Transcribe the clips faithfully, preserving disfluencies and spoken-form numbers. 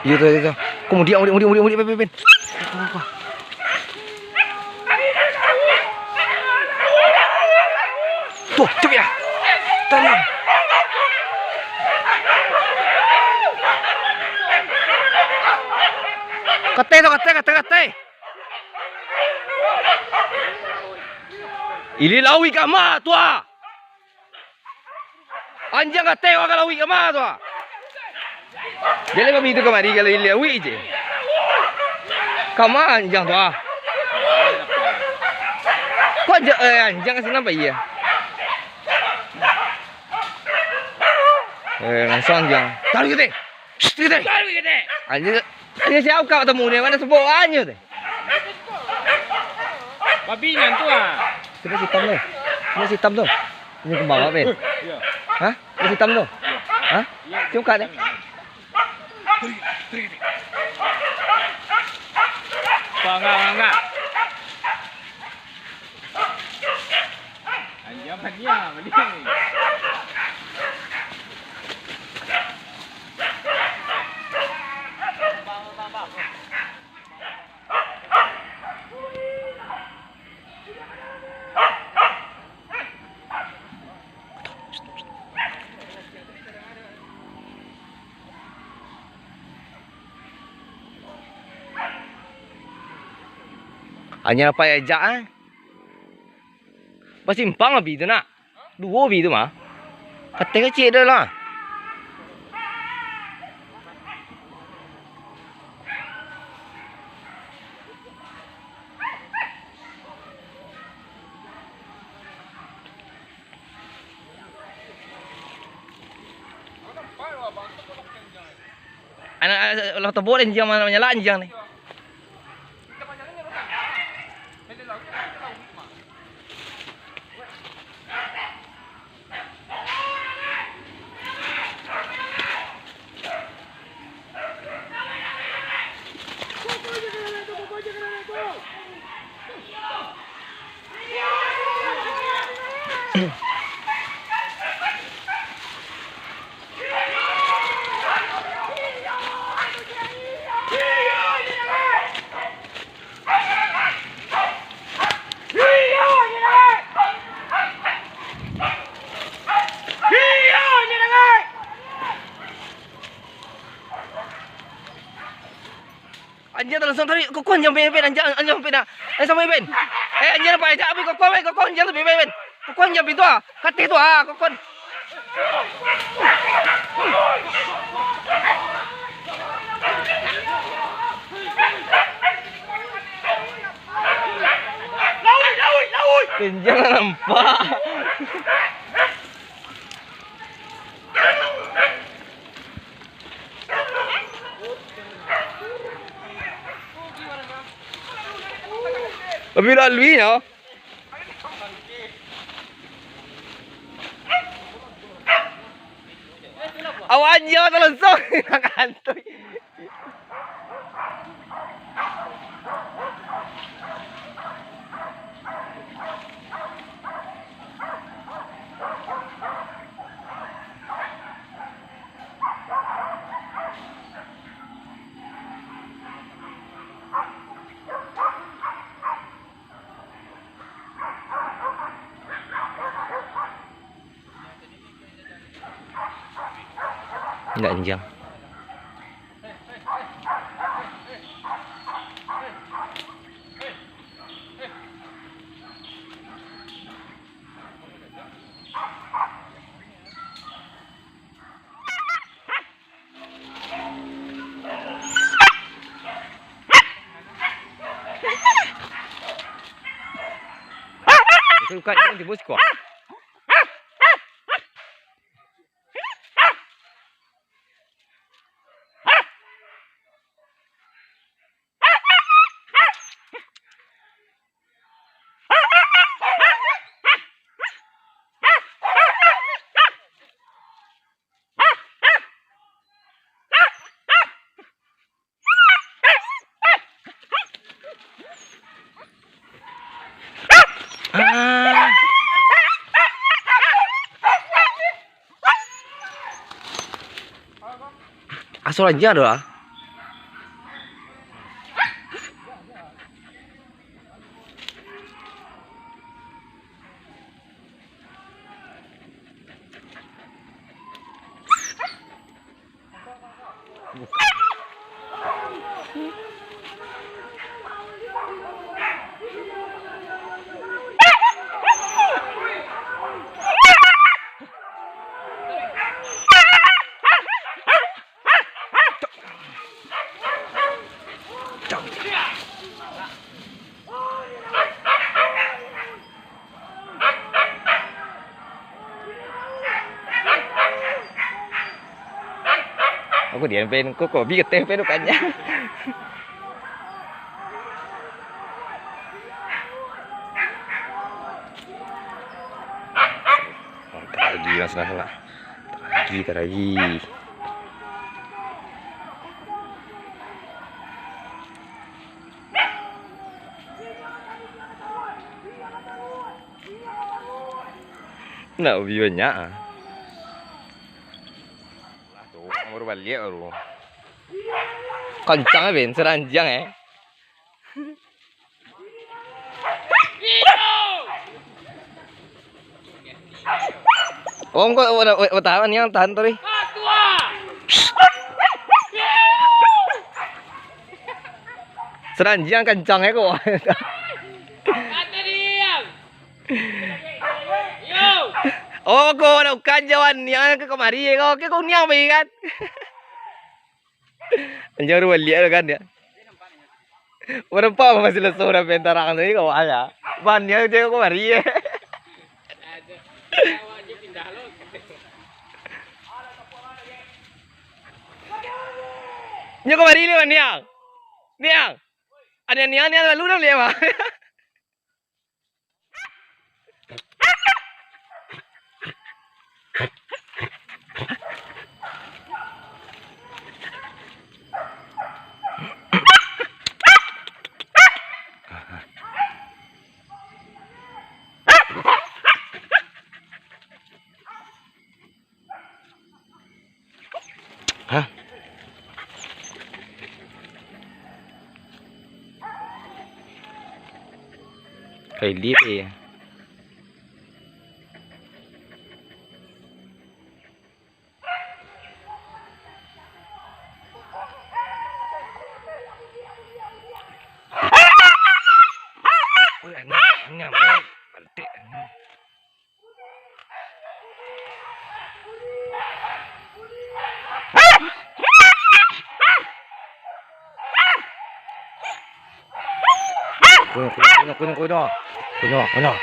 Iyo tu, iyo tu. Ko mudiak, mudiak, mudiak, mudiak, mudiak, pen, pen, pen. Tuh, capek ah. Tadi. Katai tu, katai, katai, katai. Ilia lauik ka ma tu ah. Anjiang katai wak ka lauik ka ma tu ah. Jaleh babi tu kamari kalau ilia lauik je. Ka ma anjiang tu ah. Ko anjiang, eh, anjiang ka sinan pai ah. Eh, langsuang anjiang. Taruih katai. Shh, katai. Anjiang, anjiang sia kau tamu ni, ma nan sabok anjiang tu. Babi nyan tu ah. Sini hitam tu. Sini hitam tu. Ini kembang apa, Pin? Iya. Hah? Ini hitam tu. Hah? Cium kat dia. Bangga, bangga. Anjiang mania bali. Anjiang pai ajak, eh. Basimpang babi tu, nak. Duo babi tu mah. Katai kacik tu lah. Anak, anak, lah tobok anjiang, ma nan manyalak anjiang ni. Anjiang talangsung tarik, koko anjiang, Pin, Pin, anjiang, anjiang, Pin, ah. Eh, samo, Pin. Eh, anjiang apa aja, Pin, koko, Pin, koko anjiang tu, Pin, Pin. Koko anjiang pintu, ah. Kateh tu, ah, koko. Lauik, lauik, lauik. Anjiang nampak. Tapi lalui nyo. Awak anjiang talangsung. Nak kantoi. Indak anjiang. Itu kan timbul siko. Ah. Asal aja doh lah. Aku diam pen, kok kopi geteh pen rupanya. Oh, taragi lah, sudah lah. Taragi, taragi. Nak lebih banyak ah. Lah, tu urang baru baliak baru. Kancang eh, Ben, saranjang eh. Oh, kok udah, udah tahan, yang tahan tadi. Saranjang kancang eh kok. Oh, kok nak ukan jawan niang ke kamari kau, ke kau niang bae kan? Anjing baru baliak tu kan dia. Nampak apa masih lesu dah pentarang tu ni kau aja. Ban niang je kau kamari. Nyo kamari ni ban niang. Niang. Ada niang, niang lalu dah baliak, Bang. Hah? Kayak dia tu ya. Weh, anjing, anjing, anjing. Pantik, anjing. Kunyah, kunyah, kunyah, kunyah, kunyah. Kunyah, kunyah.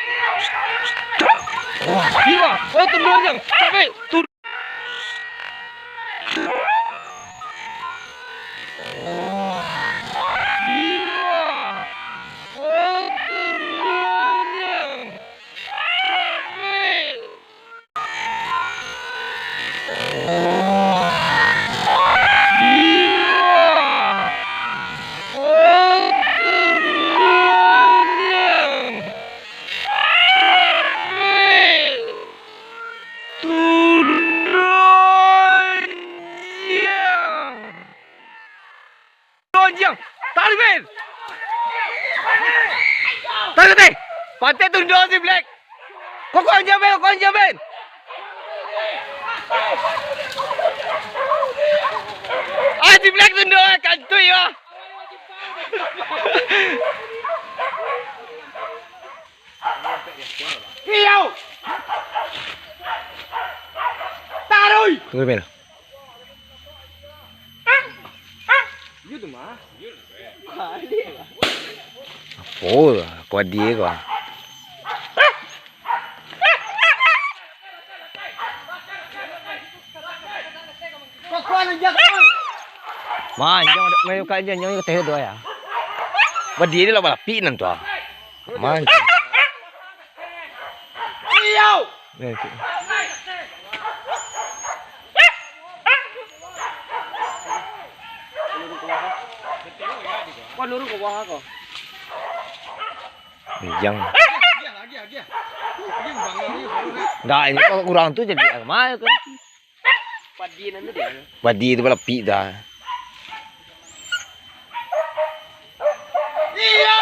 Wah, gila. Oh, tunduk anjing. Capek. Tunduk. Anjing, tarik, Ben. Tarik, tarik. Pantai tunduk si Black. Kok, kok anjing, Ben, kok anjing, Ben. Ah, si Black tunduk, eh, kantui, wah. Iyo. Taruih. Tunggu, Bel. Iyo tu mah. Apo lah, kuat dia kau. Manjang, main ka janjang ka teh tu ya. Badi ni lah balapik nan tu ah. Manjang. Iyo. Eh, tu. Kau nurun ke bawah kau. Manjang. Ndak, ini kok kurang tu jadi apo tu? Padi nan tu dia. Padi tu balapik dah. Iyo.